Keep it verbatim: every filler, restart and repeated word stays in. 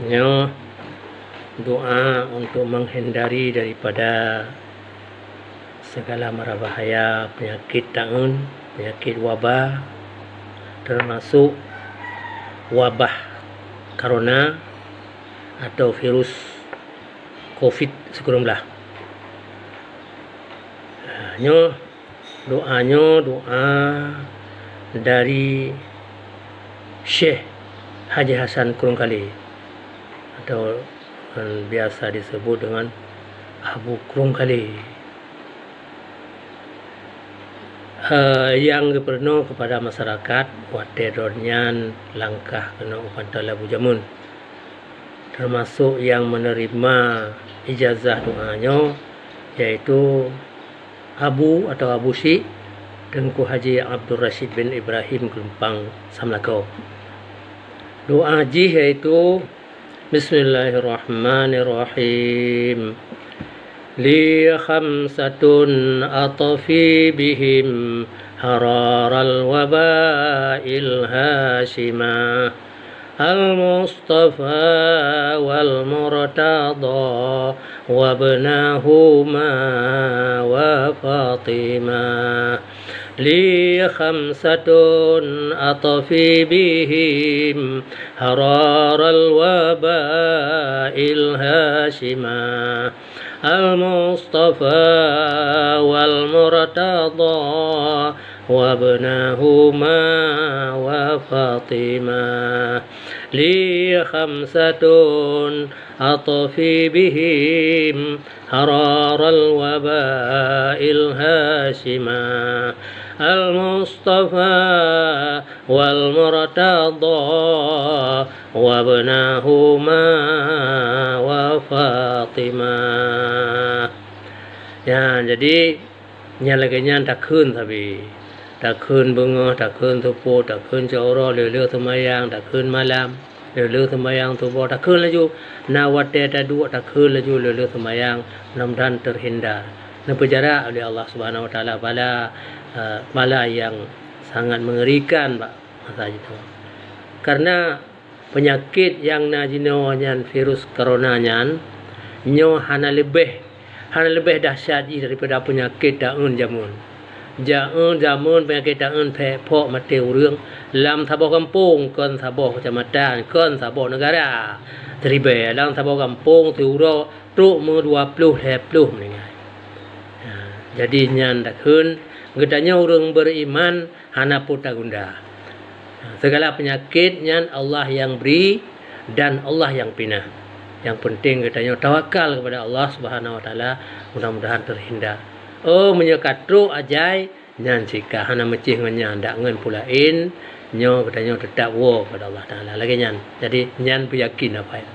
Nyoe doa untuk menghindari daripada segala mara bahaya penyakit taun, penyakit wabah, termasuk wabah corona atau virus covid sembilan belas. Nyoe doa nyoe doa dari Syekh Haji Hasan Krueng Kalé atau, eh, biasa disebut dengan Abu Krueng Kalé. Eh, nyang geupeurunoe kepada masyarakat watée droe nyan langkah keunoe u pantoe labu jameun. Termasuk nyang menerima ijazah doa nyoe, yaitu Abu atau Abu Syik Teungku Haji Abdul Rashid bin Ibrahim Geulumpang Samlakoe. Doa jih yaitu, Bismillahirrahmanirrahim. Li khamsatun atfi bihim hararal wabail hasyimah. Al-Mustafa wal Murtada wabnahuma wa Fatimah. Li khamsatun atfi bihim hararal wabail hasyimah. Al-Mustafa wal Murtada wabnahuma wa Fatimah. Li khamsatun atfi bihim hararal wabail hasyimah. Al-Mustafa wal Murtada wabnahuma wa Fatimah. Ya, jadi nyan lagée nyan takheun sabe. Takheun beungoh, takheun seupôt, takheun siuroe, lheueh-lheueh seumayang, takheun malam, lheueh-lheueh seumayang suboh, takheun laju. Na watée taduek, takheun laju lheueh-lheueh seumayang, mudah-mudahan terhindar. Neupeujarak oleh Allah Subhanahu Wa Taala bala, eh, bala nyang sangat mengerikan bak masa jinoe. Karena peunyakét nyang na jinoe nyan, virus corona nyan, nyoe hana leubeh, hana leubeh dahsyat jih daripada peunyakét taun jameun. Jameun, jameun peunyakét taun phek phok maté ureuëng lam saboh gampông, kon saboh keucamatan, kon saboh neugara. Siribée lam saboh gampông, siuroe trok meudua ploh lhée ploh meuninggai. Ha, jadi nyan takheun geutanyoe ureuëng beriman hana peue tagunda. Segala peunyakét nyan Allah nyang bri dan Allah nyang pinah. Nyang penting geutanyoe tawakal kepada Allah Subhanahu Wa Taala, mudah-mudahan terhindar. Oh, meunyoe ka trok ajai, nyan sika hana meucih ngon nyan, dak ngon peue laén, nyoe geutanyoe teutap woe kepada Allah Taala lagée nyan. Jadi nyan beuyakin apa ya.